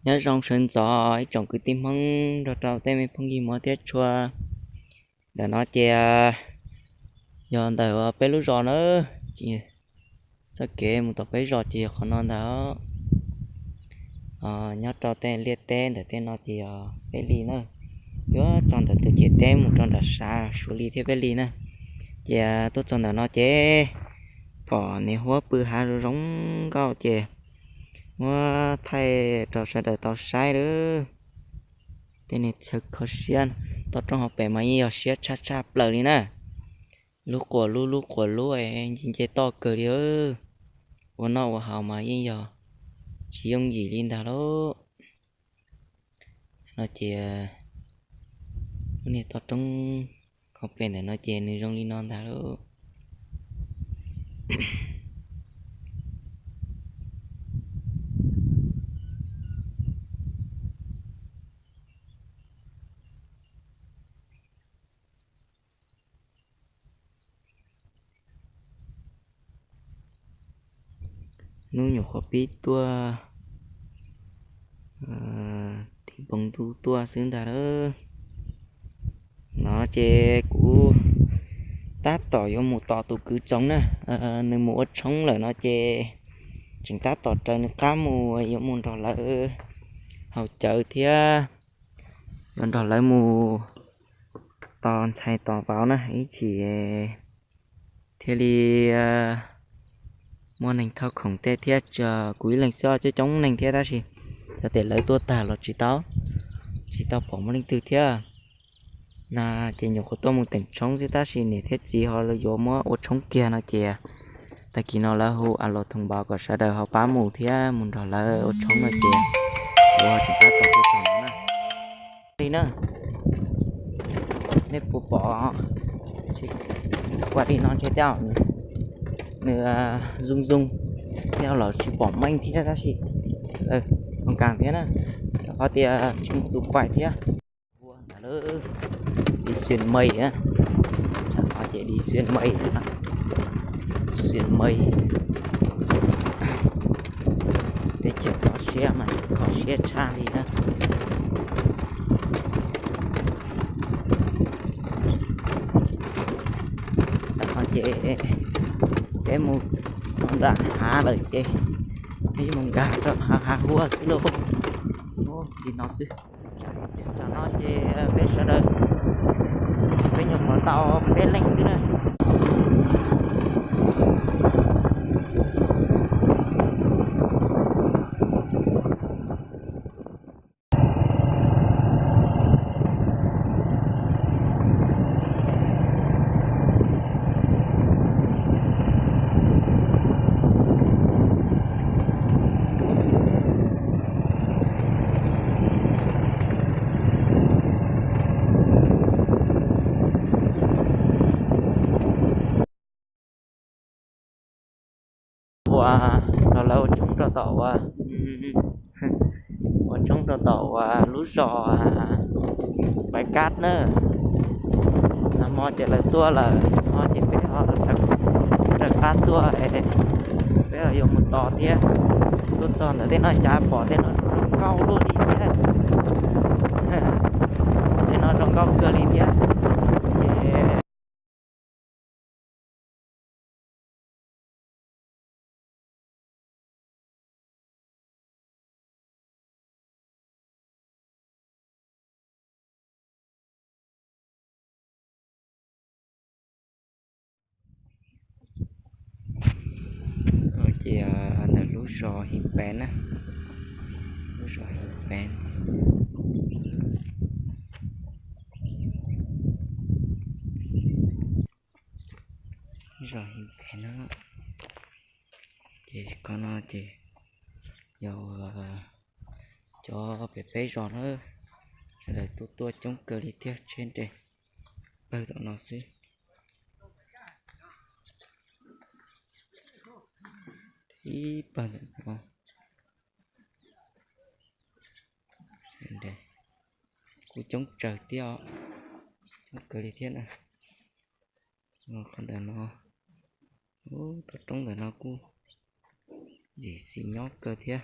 Nyob zoo sawv ntxov ib tsoom kwv tij Hmoob nrog rau tej me phooj ywg muam thiab tshua. Ntawm no ces yog ntawm peb lub zos na, txoj kev mus tom peb zos ces yog qhov no ntag. Nyob rau tej liaj teb ntawm tej no ces yog peb li na. Yuav txog ntawm tus ciam teb mus rau nram sav Suav li thiab peb li na. Ces tuaj txog ntawm no ces pom niam huab pw hav zoo zoo nkauj ces muab thaij rau sawv daws tau saib lawm. Tej niag chaw kho siab toj roob hauv pes mas yeej yog siab tshaj tshaj plaws li na. Lub quas lub lub quas lub nce nce toj kawg li. Ua noj ua haus mas yeej yog tsis yooj yim li ntag lauj. No ces lub niag toj roob hauv pes ntawm no ces nws zoo li no ntag lauj. Hnub nyuam qhuav pib tuaj, thib npoo ntuj tuaj xwb ntag lauj. No ces kuv tab tom yuav mus tos tus kwv Txoov na, nws mus ua tshoob lawm no ces tseem tab tom raws nws qab mus yuav mus nrog lawv haus cawv thiab yuav nrog lawv mus tos ntxhais tos vauv na ib chim thiaj li muaj neeg thauj khoom tej thiab. Kuv ib leeg xwb coob coob neeg thiab tab sis xyov tias lawv tuaj tag los tsis tau, tsis tau pom muaj leej twg thiab. No ces nyuam qhuav tuaj mus teem tshoob xwb tab sis niam thiab txiv ho yuav muab ua tshoob kiag no ces tag kis no lawv hu a los thooj npav kom sawv daws ho pab mus thiab mus nrog lawv ua tshoob no ces kuv ho tseem tab tom tuaj txog no na. Li na, nej puas pom, kuaj li no ntshe tej zaum nws zoo zoo, tej zaum los tsis pom meej thiab tab sis thooj kas thiab na, rau qhov tias tsis muaj tus kuaj thiab. Ua ntawd lawm, đi xuyên mây á, qhov ces đi xuyên mây, xuyên mây, teb chaws kho siab mas txawm kho siab tshaj li na. Qhov ces peb mus nram hav lawm ces peb mus nkag rau hav huab xwb lauj. Li no xwb. Tam no ces peb sawv daws, peb nyuam qhuav tau peb leeg xwb na. Ua, los lawv ua tshoob rau tom uas, ua tshoob rau tom uas lub zos Pais Kab na. Nag hmo ces lawv tuaj lawm, nag hmo ces peb ho raws qab tuaj, peb ho yuav mus tos thiab. Tuaj txog ntawm tej no cas pom tej no zoo nkauj luaj li thiab. Tej no zoo nkauj kawg li thiab. Ces ces ntawm lub zos Him Pev na, lub zos Him Pev, zos Him Pev na. Ces qhov no ces yog cov pem peb zos na, sawv daws tuaj tuaj coob kawg li thiab, tsheb nres pawg tom no xwb. Ib pawg ntawm no kuj coob tsawg thiab, coob kawg li thiab na. Qhov ntawm no, toj roob ntawm no kuj ntxim xis nyob kawg thiab.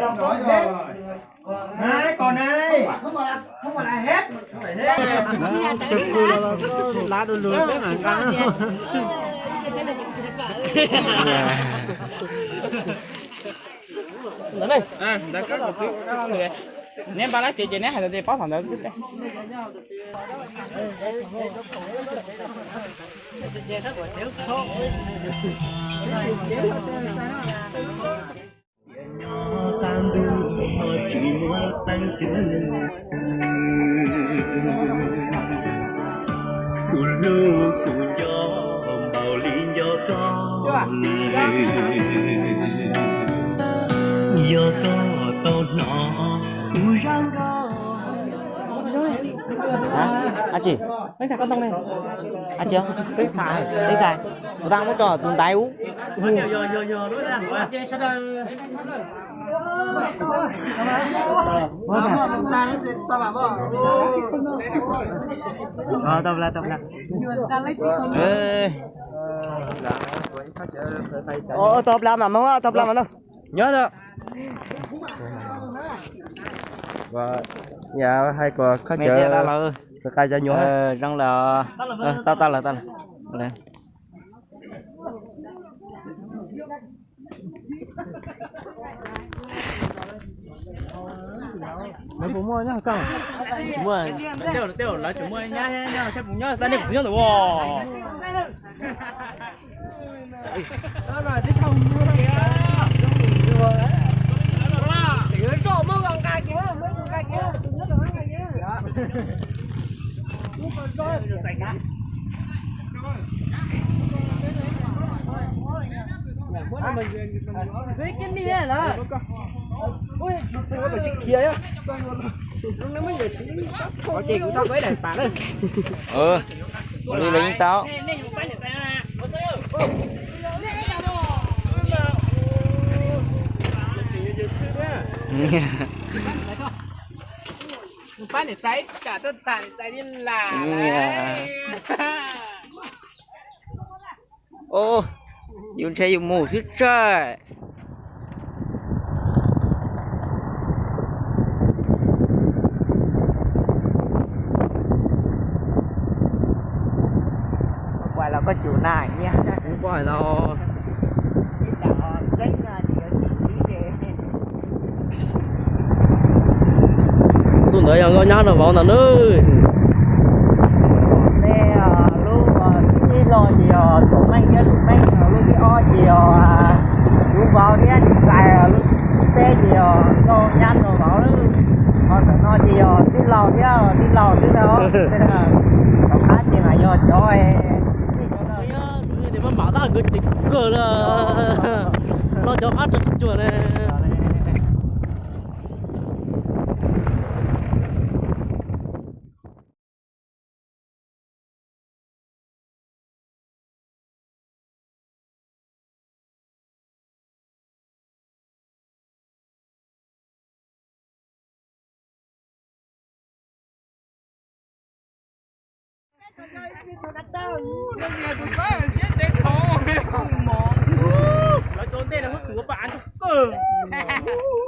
Nai, kom nai. Tus kuj los lab du lug peb mam nqa. Neb npaj lab tias ces neb hais tias paub thaum ntawd xwb. Tus hlub kuv nco npaum li nco koj, yog koj tau hnov kuv zaj nkauj. Ab tsi, ab tsi, kuv tab muab tso tus ntaiv ub. Tau plas mas Hmoob, tau plas mas no. Nyob lawm. Yog hais kom koj cov, qai cov nyuam zoo lawm. Tau, tau lawm, tau lawm. Lawv puas muaj nyob tso? Tsis muaj, lawv tseem muaj nyab nyob, saib puas nyob, tau nej kuv nyob ntawm ua. Ces kuv tau koj ib daim pam na. Ua li los yeej tau. Mus pab niam tais tsam tuaj tham niam tais li lam. Yus ntshe yus mus xwb tsaim. Kuv pais los koj cum na nyiaj. Kuv pais los. Tus ntawd yog nkauj nyab nrog vauv ntag nawb. Tej lub ib hlo ces yog Tuam Meej thiab Lus Meej, lub ib ob ces yog Lub Vauv thiab Lis Xais, lub peb ces yog nkauj nyab nrog vauv lawm. Ho ntawm no ces yog tij laug thiab tij laug xwb na. Tom qab ces mas yog cov maj mam tab nkawd ceev kawg li. No cov qab tso tsis cuag ne.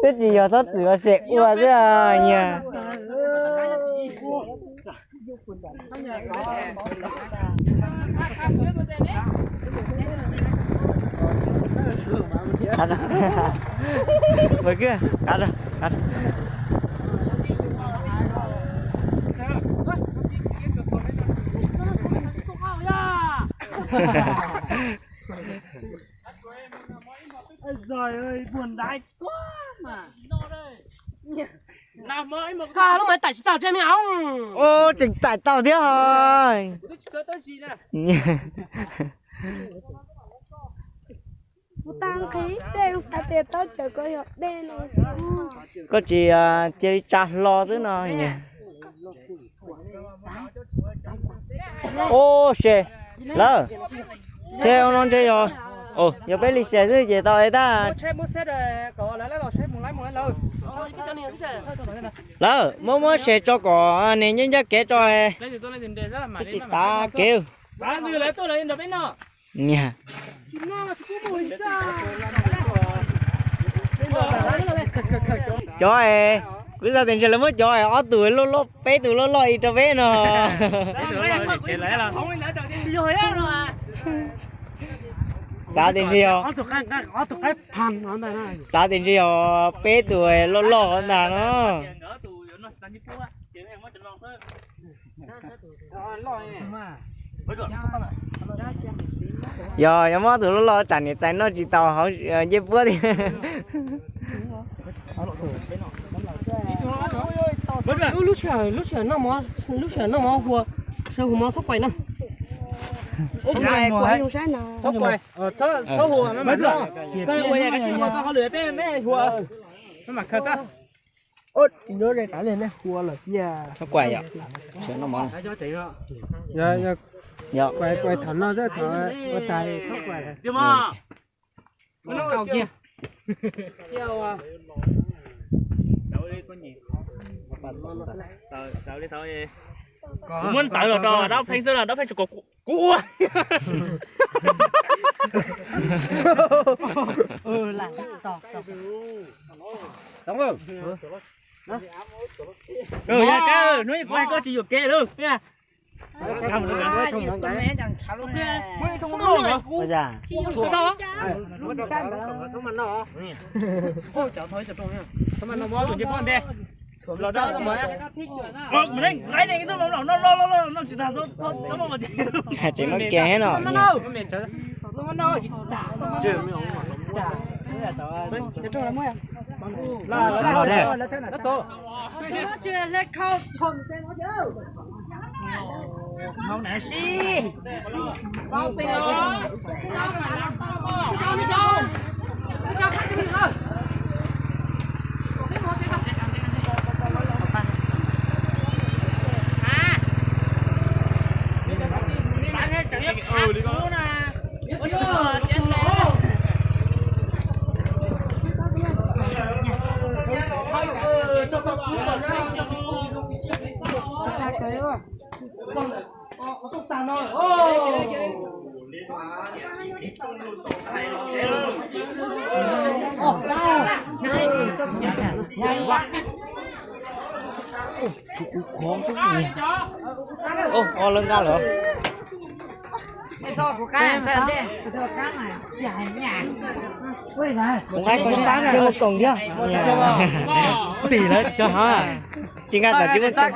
Twb tsis yog txhob txwm ua sem ua xwb nyias. Koj lub maiv taim tsis tau tsev me au. Tseem taim tau thiab. Kuv tau nqhis dej, kuv xav tias tau cawm kom yog dej no. Koj tsis cia li tsa hlo xwb no. Ub, se lawm. Ntshe ua no ntshe yog, yog peb li se xwb ces tau es tag. Lawm, muab muab se tso kom niag ncej ncaj kev tso. Tsis tav kev. Cov es, kuv xav tias ntshe lawv muab cov es ob tug loj loj, peb tug loj loj ib rau peb no. Xav tias ntshe yog, xav tias ntshe yog peb tug loj loj ntag no. Yog, yog muab tus loj loj tsam niam txais noj tsis tau hauv ncej puab tiag. Lub sij hawm, lub sij hawm noj mov, lub sij hawm noj mov hua, sawv hua mov txhob quaj na. Tsis nyob ze tav li nej hu lawm tiag. Txhob quay yom. Sawv noj mov. Yog, yog, yog quay, quay thaum no xwb, thaum ua tas txhob quay lawm. Muab ntawv los rau Dab Pheej xwb, Dab Pheej tsis kom kuv ua. Hnub ib kuv hais koj tsis yuam kev lawm. Tseem muaj kev no. Ub, o lawv nqa lawm. Kuv nqa koj, muaj koom thiab. Tim lawv cov hav. Tsis nqa kom tsis muaj koom.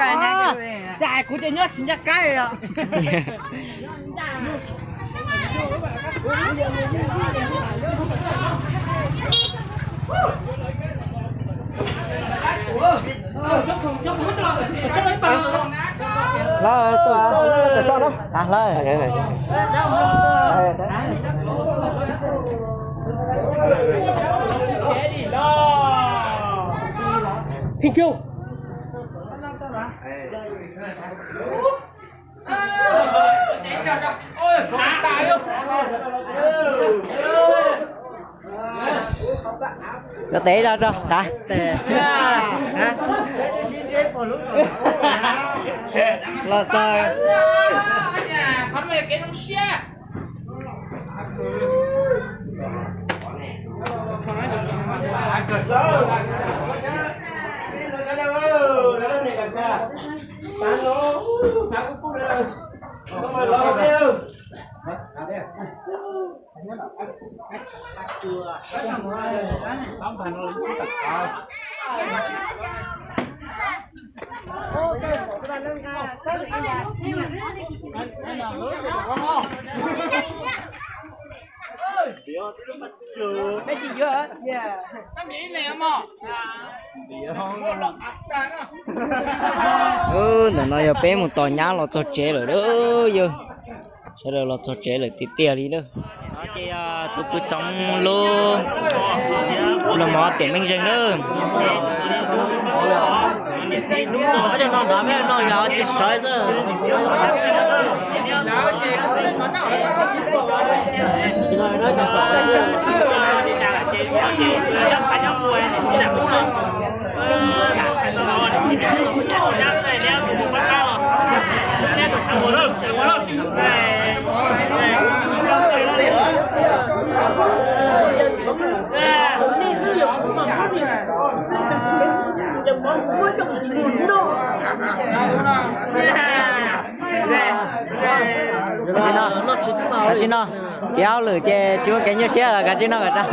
Kuv ces nyob tsis ncaj qab os. Lawv tuaj, lawv tuaj tso na. Lawv. Thank you. Cov tes rau rau tas. Los txog. Ntawm no yog peb mus tos nyab los txog tsev lawm lauj yawg. Sawv daws los txog tsev lawm tiag tiag li na. Ces tus kwv tsoom lub los mov tiam meej zeeg na. Cov no nrad peb no yog tsis sawv xwb. Kav tsij no, piav hauj lwm ces tsis muaj kev nyuaj siab los kav tsij no kom tau.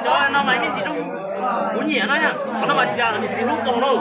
Cov no mas yeej tsis zoo, kuv nyiam no, qhov no mas yog niam txiv hlub txaus lauj.